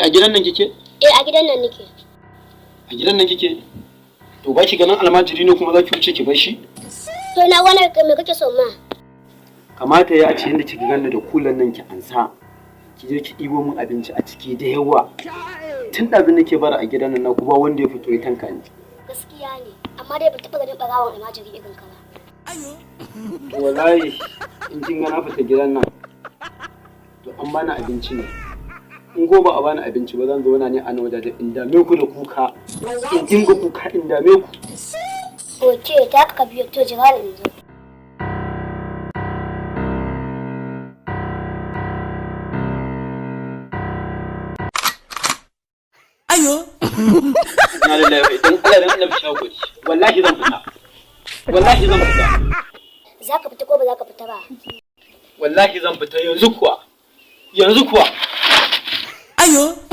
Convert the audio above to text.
A gidan nan kike? Eh, a gidan nan nake. A gidan nan kike? To, ba ki ganin almajiri ne kuma za ki wuce ki bar shi? To, na wani me kake so ma? Kamata ya ce yadda kika ganni da kulan nan, ki ansa. Ki je ki ɗibo min abinci a ciki da yawa. Tun ɗazu nake bara a gidan nan na ba wanda ya fito ya tanka ni. Gaskiya ne, amma dai ban taɓa ganin ɓarawon almajiri irin ka ba. To, wallahi in kin ga na fita gidan nan, to an bani abinci ne. In ko ba a bani abinci ba, zan zauna ne a nan wajajen in dame ku da kuka. In dinga kuka in dame ku. Ok, ta ka biyo, to jira ni in zo. Na lillahi, dan Allah dan Allah shago. Wallahi zan fita. Wallahi zan fita. Za ka fita ko ba za ka fita ba? Wallahi zan fita yanzu kuwa. Yanzu kuwa.